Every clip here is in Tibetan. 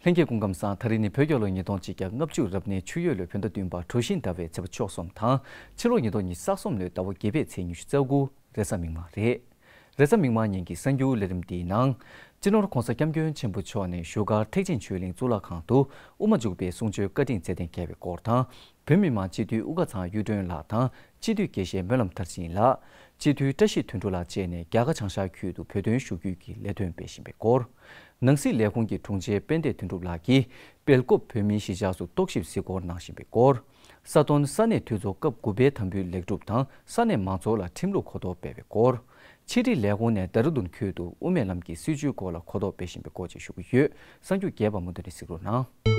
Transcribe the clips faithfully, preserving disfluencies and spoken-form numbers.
ལྷན་རྒྱས་སྐུ་ཁམས་བཟང་། ད་རིང་ནི་བོད་རྒྱལ་ལོ་ཉིས་སྟོང་གཅིག་བརྒྱ་ལྔ་བཅུ་རབ་གནས་ཆུ་ཡོས་ལོའི་བོད་ཟླ་བདུན་པ་གྲོ་བཞིན་ཟླ་བའི་ཚེས་པ་བཅུ་གསུམ་དང་། ཕྱི་ལོ་ཉིས་སྟོང་ཉི་ཤུ་རྩ་གསུམ་ལོའི་ཟླ་བ་བརྒྱད་པའི་ཚེས་ཉི་ཤུ་རྩ་དགུ། རེས་གཟའ་མིག་དམར་རེད། རེས་གཟའ་མིག་དམར་ཉིན་གྱི་གསར་འགྱུར་ལས་རིམ་འདིའི་ནང་། སྤྱི་ནོར་༧གོང་ས་༧སྐྱབས་མགོན་ཆེན་པོ་མཆོག་ནས་བཞུགས་སྒར་ཐེག་ཆེན་ཆོས་གླིང་གཙུག་ལག་ཁང་དུ་དབུ་མ་འཇུག་པའི་གསུང་ཆོས་བཀའ་དྲིན་སྩལ་གཏན་འཁེལ་བའི་སྐོར་དང་། བོད་མི་མང་སྤྱི་འཐུས་དབུ་དཀར་ཚང་གཡུ་སྒྲོན་ལགས་དང་། སྤྱི་འཐུས་དགེ་བཤེས་སྨོན་ལམ་མཐར་ཕྱིན་ལགས། སྤྱི་འཐུས་བཀྲ་ཤིས་དོན་གྲུབ་ལགས་བཅས་ནས་རྒྱ་གར་བྱང་ཤར་ཁུལ་དུ་བོད་དོན་ཞུ་སྐུལ་གྱི་ལས་དོན་སྤེལ་བཞིན་པའི་སྐོར། ནང་སྲིད་ལས་ཁུངས་ཀྱི་དྲུང་ཆེ་དཔལ་ལྡན་དོན་གྲུབ་ལགས་ཀྱིས་སྦེལ་ཀོབ་བོད་མིའི་གཞིས་ཆགས་སུ་རྟོག་ཞིབ་གཟིགས་སྐོར་གནང་བཞིན་པའི་སྐོར། ས་དོན་ས་གནས་འཐུས་ཚོགས་སྐབས་དགུ་པའི་དམ་འབུལ་ལེགས་གྲུབ་དང་ས་གནས་མང་ཚོགས་ལ་ཁྲིམས་ལུགས་གོ་རྟོགས་སྤེལ་བའི་སྐོར། ཕྱི་དྲིལ་ལས་ཁུངས་ནས་ལྡེ་ར་ལྡུན་ཁུལ་དུ་དབུ་མའི་ལམ་གྱི་སྲིད་བྱུས་སྐོར་ལ་གོ་རྟོགས་སྤེལ་བཞིན་པའི་སྐོར་བཅས་ཞུ་གི་ཡོད། གསར་འགྱུར་རྒྱས་པ་མུ་མཐུད་ནས་གཟིགས་རོགས་གནང་།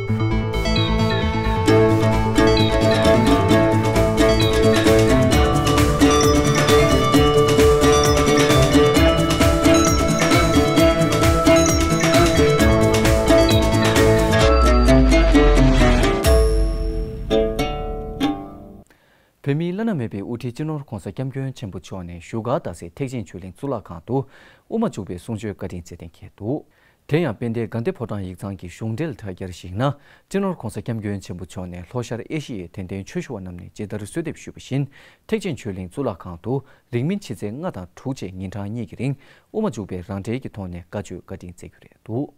བོད་མིའི་བླ་ན་མེད་པའི་དབུ་ཁྲིད་སྤྱི་ནོར་༧གོང་ས་༧སྐྱབས་མགོན་ཆེན་པོ་མཆོག་ནས་བཞུགས་སྒར་རྡ་སའི་ཐེག་ཆེན་ཆོས་གླིང་གཙུག་ལག་ཁང་དུ་དབུ་མ་འཇུག་པའི་གསུང་ཆོས་བཀའ་དྲིན་སྩལ་གཏན་འཁེལ་འདུག། དེ་ཡང་དཔལ་ལྡན་དགའ་ལྡན་ཕོ་བྲང་ཡིག་ཚང་གི་གཞུང་འབྲེལ་དྲ་རྒྱར་གཞིགས་ན། སྤྱི་ནོར་༧གོང་ས་༧སྐྱབས་མགོན་ཆེན་པོ་མཆོག་ནས་ལྷོ་ཤར་ཨེ་ཤི་ཡའི་དད་ལྡན་ཆོས་ཞུ་བ་རྣམས་ནས་ཇི་ལྟར་གསོལ་འདེབས་ཞུས་པ་བཞིན། ཐེག་ཆེན་ཆོས་གླིང་གཙུག་ལག་ཁང་དུ་རིང་མིན་ཕྱི་ཚེས་ལྔ་དང་དྲུག་བཅས་ཉིན་གྲངས་གཉིས་ཀྱི་རིང་དབུ་མ་འཇུག་པའི་རང་འགྲེལ་གྱི་ཐོག་ནས་བཀའ་ཆོས་བཀའ་དྲིན་སྩལ་རྒྱུ་རེད་འདུག།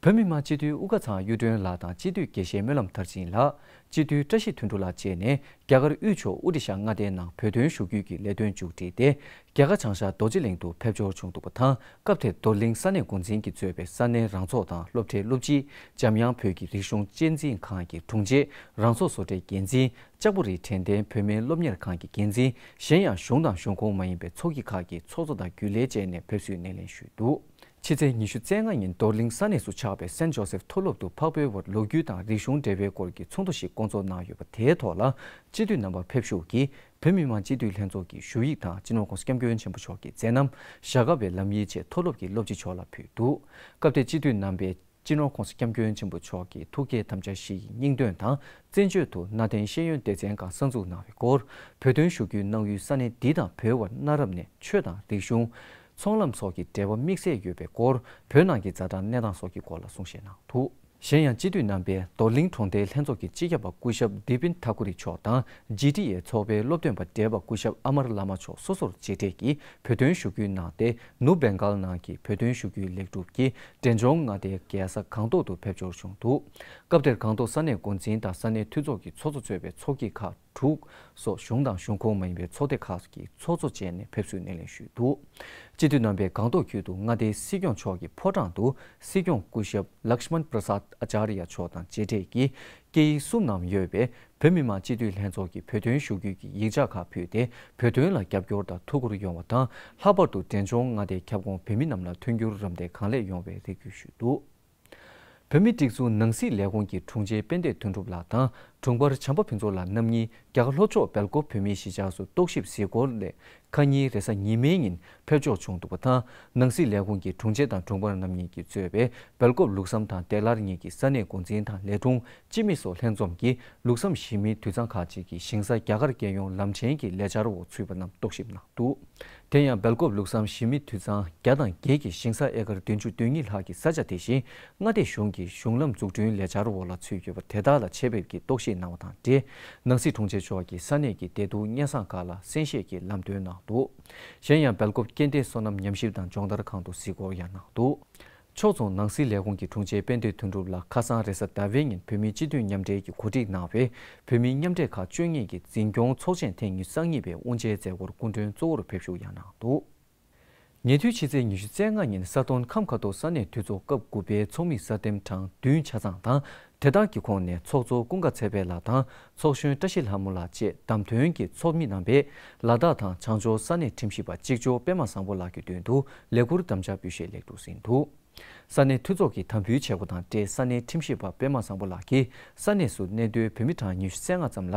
བོད་མི་མང་སྤྱི་འཐུས་དབུ་དཀར་ཚང་གཡུ་སྒྲོན་ལགས་དང་སྤྱི་འཐུས་དགེ་བཤེས་སྨོན་ལམ་མཐར་ཕྱིན་ལགས། སྤྱི་འཐུས་བཀྲ་ཤིས་དོན་གྲུབ་ལགས་བཅས་ནས་རྒྱ་གར་དབུས་ཕྱོགས་ཨོ་ཏི་ཤ་མངའ་སྡེའི་ནང་བོད་དོན་ཞུ་སྐུལ་གྱི་ལས་དོན་མཇུག་སྒྲིལ་ཏེ། རྒྱ་གར་བྱང་ཤར་རྡོ་རྗེ་གླིང་དུ་ཕེབས་འབྱོར་བྱུང་འདུག་པ་དང་། སྐབས་དེར་རྡོར་གླིང་ས་གནས་འགོ་འཛིན་གྱིས་གཙོས་པའི་ས་གནས་རང་ཚོགས་དང་སློབ་གྲྭའི་སློབ་སྤྱི། འཇམ་དབྱངས་བོད་ཀྱི་རིག་གཞུང་གཅེས་འཛིན་ཁང་གི་དྲུང་ཆེ། རང་ཚོགས་བཟོ་གྲྭའི་འགན་འཛིན། ལྕགས་པོ་རི་དྲན་རྟེན་བོད་མིའི་སློབ་གཉེར་ཁང་གི་འགན་འཛིན། གཞན་ཡང་གཞུང་དང་གཞུང་ཁོངས་མ་ཡིན་པའི་ཚོགས་སྐྱིད་ཁག་གི་ཚོགས་གཙོ་དང་རྒྱུན་ལས་བཅས་ནས་ཕེབས་བསུའི་སྣེ་ལེན་ཞུས་འདུག། ཕྱི་ཚེས་ཉི་ཤུ་རྩ་ལྔ་ཉིན་རྡོར་གླིང་ས་གནས་སུ་ཆགས་པའི་སེན་ཇོ་སེབ་མཐོ་སློབ་ཏུ་འཕགས་བོད་བར་ལོ་རྒྱུས་དང་རིག་གཞུང་འབྲེལ་བའི་སྐོར་གྱི་ཚོགས་འདུ་ཞིག་བསྐོང་ཚོགས་གནང་ཡོད་པ་དེའི་ཐོག་ལ། སྤྱི་འཐུས་རྣམ་པ་ཕེབས་ཞུགས་ཀྱིས་བོད་མི་མང་སྤྱི་འཐུས་ལྷན་ཚོགས་ཀྱི་ཞུ་ཡིག་དང་སྤྱི་ནོར་༧གོང་ས་༧སྐྱབས་མགོན་ཆེན་པོ་མཆོག་གི་མཛད་རྣམ། བཞག་པའི་ལམ་ཡིག་བཅས་མཐོ་སློབ་ཀྱི་སློབ་སྤྱི་མཆོག་ལ་ཕུལ་འདུག། སྐབས་དེར་སྤྱི་འཐུས་རྣམ་པས། སྤྱི་ནོར་༧གོང་ས་༧སྐྱབས་མགོན་ཆེན་པོ་མཆོག་གི་ཐུགས་བསྐྱེད་དམ་བཅའ་བཞི་ཡི་སྙིང་དོན་དང་། བཙན་བྱོལ་དུ་གནའ་དེང་ཤེས་ཡོན་སྡེ་ཚན་ཁང་གསར་འཛུགས་གནང་བའི་སྐོར། བོད་དོན་ཞུ་སྐུལ་གནང་ཡུལ་ས་གནས་འདི་དང་བོད་བར་གནའ་རབས་ནས་ཆོས་དང་རིག་གཞུང་། ཚོང་ལམ་སོགས་ཀྱི་འབྲེལ་བ་དམིགས་བསལ་ཡོད་པའི་སྐོར། བོད་ནང་གི་ཛ་དྲག་གནས་སྟངས་སོགས་ཀྱི་སྐོར་ལ་གསུང་བཤད་གནང་འདུག། གཞན་ཡང་སྤྱི་འཐུས་རྣམ་པས་རྡོར་གླིང་གྲོང་རྡལ་ལྷན་ཚོགས་ཀྱི་སྤྱི་ཁྱབ་པ་སྐུ་ཞབས་དི་པིན་ཐ་ཀུ་རི་མཆོག་དང་། ཇི་ཊི་ཨེ་ཚོགས་པའི་སློབ་སྟོན་པ་བགྲེས་པ་སྐུ་ཞབས་ཨ་མར་བླ་མ་མཆོག་སོ་སོར་མཇལ་འཕྲད་ཀྱིས་བོད་དོན་ཞུ་སྐུལ་གནང་སྟེ། ནུབ་བེང་གཱལ་ནང་གི་བོད་དོན་ཞུ་སྐུལ་ལེགས་གྲུབ་ཀྱིས་འབྲས་ལྗོངས་མངའ་སྡེའི་རྒྱལ་ས་སྒང་ཏོག་ཏུ་ཕེབས་འབྱོར་བྱུང་འདུག། སྐབས་དེར་སྒང་ཏོག་ས་གནས་འགོ་འཛིན་དང་ས་གནས་འཐུས་ཚོགས་ཀྱི་ཚོགས་གཙོ་གཙོས་པའི་ཚོགས་སྐྱིད་ཁག་དྲུག་སོགས་གཞུང་དང་གཞུང་ཁོངས་མ་ཡིན་པའི་ཚོགས་སྡེ་ཁག་གི་ཚོགས་གཙོ་བཅས་ནས་ཕེབས་བསུའི་སྣེ་ལེན་ཞུས་འདུག། སྤྱི་འཐུས་རྣམ་པས་སྒང་ཏོག་ཁུལ་དུ་མངའ་སྡེའི་སྲིད་སྐྱོང་མཆོག་གི་ཕོ་བྲང་དུ་སྲིད་སྐྱོང་སྐུ་ཞབས་ལཀྵྨན་པྲ་སཱད་ཨ་ཅཱར་ཡ་མཆོག་དང་མཇལ་འཕྲད་ཀྱིས། སྐད་ཡིག་གསུམ་ནང་ཡོད་པའི་བོད་མི་མང་སྤྱི་འཐུས་ལྷན་ཚོགས་ཀྱི་བོད་དོན་ཞུ་སྐུལ་གྱི་ཡིག་ཆ་ཁག་ཕུལ་ཏེ། བོད་དོན་ལ་རྒྱབ་སྐྱོར་དང་ཐུགས་ཁུར་ཡོང་བ་དང་། ལྷག་པར་དུ་འབྲས་ལྗོངས་མངའ་སྡེའི་ཁྱབ་ཁོངས་བོད་མི་རྣམས་ལ་མཐུན་འགྱུར་རམ་འདེགས་གང་ལེགས་ཡོང་བའི་རེ་སྐུལ་ཞུས་འདུག། བོད་མིའི་སྒྲིག་འཛུགས་ནང་སྲིད་ལས་ཁུངས་ཀྱི་དྲུང་ཆེ་དཔལ་ལྡན་དོན་གྲུབ་ལགས་དང་དྲུང་འཕར་བྱམས་པ་ཕུན་ཚོགས་ལགས་རྣམ་གཉིས་རྒྱ་གར་ལྷོ་ཕྱོགས་སྦེལ་ཀོབ་བོད་མིའི་གཞིས་ཆགས་སུ་རྟོག་ཞིབ་གཟིགས་སྐོར་སླད། ཁ་ཉིན་རེས་གཟའ་ཉི་མའི་ཉིན་ཕེབས་འབྱོར་བྱུང་འདུག་པ་དང་། ནང་སྲིད་ལས་ཁུངས་ཀྱི་དྲུང་ཆེ་དང་དྲུང་འཕར་རྣམ་གཉིས་ཀྱིས་གཙོས་པའི་སྦེལ་ཀོབ་ལུགས་བཟང་དང་ཏེ་ལར་གཉིས་ཀྱི་ས་གནས་འགོ་འཛིན་དང་ལས་དྲུང་། སྤྱི་མི་སོགས་ལྷན་འཛོམས་ཀྱིས་ལུགས་བཟང་ཞི་མིའི་དུད་ཚང་ཁག་ཅིག་གི་ཞིང་ས་རྒྱ་གར་རྒྱལ་ཡོངས་ལམ་ཕྲན་གྱི་ལས་འཆར་འོག་ཚུད་པ་རྣམས་རྟོག་ཞིབ་གནང་འདུག། དེ་ཡང་སྦེལ་ཀོབ་ལུགས་བཟང་ཞི་མིའི་དུད་ཚང་བརྒྱ་དང་བརྒྱད་ཀྱི་ཞིང་ས་ཨེ་ཀར་བདུན་ཅུ་དོན་གཉིས་ལྷག་གི་ས་ཆ་དེ་བཞིན་མངའ་སྡེ་གཞུང་གི་གཞུང་ལམ་འཛུགས་སྐྲུན་ལས་འཆར་འོག་ལ་ཚུད་ཡོད་པ་དེ་དག་ལ་ཆེད་ཕེབས་ཀྱིས་རྟོག་ཞིབ་གནང་བ་དང་འབྲེལ། ནང་སྲིད་དྲུང་ཆེ་མཆོག་གིས་ས་གནས་ཀྱི་བདེ་སྡུག་སྙན་སེང་ཁག་ལ་གསན་བཞེས་ཀྱིས་ལམ་སྟོན་གནང་འདུག། གཞན་ཡང་སྦེལ་ཀོབ་སྐྱེ་ལྡན་སོ་ནམ་ཉམས་ཞིབ་དང་སྦྱོང་བརྡར་ཁང་དུ་གཟིགས་སྐོར་ཡང་གནང་འདུག། ཕྱོགས་མཚུངས་ནང་སྲིད་ལས་ཁུངས་ཀྱི་དྲུང་ཆེ་དཔལ་ལྡན་དོན་གྲུབ་ལགས་ཁ་སང་རེས་གཟའ་ཟླ་བའི་ཉིན་བོད་མིའི་སྤྱི་འཐུས་མཉམ་འབྲེལ་གྱིས་གོ་སྒྲིག་གནང་བའི་བོད་མིའི་མཉམ་འབྲེལ་ཁག་བཅུ་གཉིས་ཀྱི་འཛིན་སྐྱོང་ཚོགས་ཆེན་ཐེངས་ཉི་ཤུ་རྩ་གཉིས་པའི་དབུ་འབྱེད་མཛད་སྒོར་སྐུ་མགྲོན་གཙོ་བོར་ཕེབས་ཞུགས་ཡང་གནང་འདུག། ཉེ་དུས་ཕྱི་ཚེས་ཉི་ཤུ་རྩ་ལྔ་ཉིན་ས་སྟོན་ཁམས་ཁ་ཐོག་ས་གནས་འཐུས་ཚོགས་སྐབས་དགུ་པའི་ཚོགས་མི་གཟའ་གཏེམ་གྲངས་བདུན་ཆ་ཚང་དང་། དེ་དག་གི་ཁོངས་ནས་ཚོགས་གཙོ་ཀུན་དགའ་ཚེ་འཕེལ་ལགས་དང་ཚོགས་གཞོན་བཀྲ་ཤིས་ལྷ་མོ་ལགས་བཅས་བདམས་ཐོན་གྱི་ཚོགས་མི་རྣམ་པས་ལ་དྭགས་དང་བྱང་ཕྱོགས་ས་གནས་ཁྲིམས་ཞིབ་པ་གཅིག་ལྕོགས་པད་མ་བཟང་པོ་ལགས་ཀྱི་མདུན་དུ་ལས་ཁུར་དམ་བཅའ་འབུལ་བཞེས་ལེགས་གྲུབ་ཟིན་འདུག། ས་གནས་འཐུས་ཚོགས་ཀྱི་དམ་འབུལ་བྱེད་སྒོ་དང་འབྲེལ་ས་གནས་ཁྲིམས་ཞིབ་པ་པད་མ་བཟང་པོ་ལགས་ཀྱིས་ས་གནས་སུ་གནས་སྡོད་བོད་མི་གྲངས་ཉི་ཤུ་རྩ་ལྔ་ཙམ་ལ་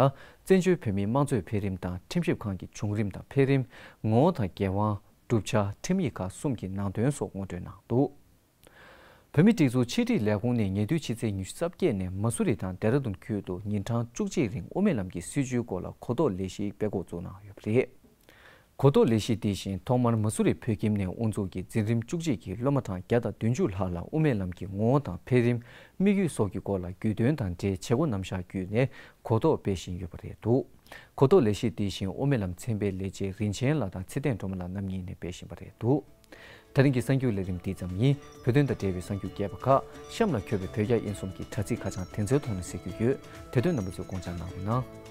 བཙན་བྱོལ་བོད་མིའི་དམངས་གཙོའི་འཕེལ་རིམ་དང་ཁྲིམས་ཞིབ་ཁང་གི་བྱུང་རིམ་དང་འཕེལ་རིམ། ངོ་བོ་དང་འགན་དབང་། བསྒྲུབ་བྱ། ཁྲིམས་ཡིག་ཁག་གསུམ་གྱི་ནང་དོན་སོགས་ངོ་སྤྲོད་གནང་འདུག། བོད་མིའི་སྒྲིག་འཛུགས་ཕྱི་དྲིལ་ལས་ཁུངས་ནས་ཉེ་དུས་ཕྱི་ཚེས་ཉི་ཤུ་རྩ་བརྒྱད་ནས་མ་སུ་རི་དང་ལྡེ་ར་ལྡུན་ཁུལ་དུ་ཉིན་གྲངས་བཅུ་གཅིག་རིང་དབུ་མའི་ལམ་གྱི་སྲིད་བྱུས་སྐོར་ལ་གོ་རྟོགས་ལས་གཞིའི་སྤེལ་འགོ་བཙུགས་གནང་ཡོད་པ་རེད། གོ་རྟོགས་ལས་གཞི་འདི་བཞིན་ཐོག་མར་མ་སུ་རི་བོད་ཁྱིམ་ནས་དབུ་འཛུགས་ཀྱིས་འཛིན་རིམ་བཅུ་གཅིག་གི་སློབ་མ་གྲངས་བརྒྱ་དང་བདུན་ཅུ་ལྷག་ལ་དབུ་མའི་ལམ་གྱི་ངོ་བོ་དང་འཕེལ་རིམ། དམིགས་ཡུལ་སོགས་ཀྱི་སྐོར་ལ་རྒྱུས་སྟོན་དང་འབྲེལ་བྱེད་སྒོ་རྣམ་གཞག་བརྒྱུད་ནས་གོ་རྟོགས་སྤེལ་བཞིན་ཡོད་པ་རེད་འདུག་གོ་རྟོགས་ལས་གཞི་འདི་བཞིན་དབུ་མའི་ལམ་ཚན་པའི་ལས་བྱེད་རིན་ཆེན་ལགས་དང་ཚེ་བརྟན་སྒྲོལ་མ་ལགས་རྣམ་གཉིས་ནས་སྤེལ་བཞིན་པ་རེད་འདུག་ད་རིང་གི་གསར་འགྱུར་ལས་རིམ་འདི་ཙམ་ཡིན། བོད་དོན་དང་འབྲེལ་བའི་གསར་འགྱུར་རྒྱས་པ་ཁག་གཤམ་ལ་འཁོད་པའི་བོད་རྒྱ་དབྱིན་གསུམ་གྱི་དྲ་ཚིགས་ཁ་བྱང་དེ་ཚོའི་ཐོག་ནས་གསན་རྒྱུ་ཡོད། དེ་དོན་རྣམ་པ་ཚོས་དགོངས་འཇགས་གནང་རོགས་གནང་།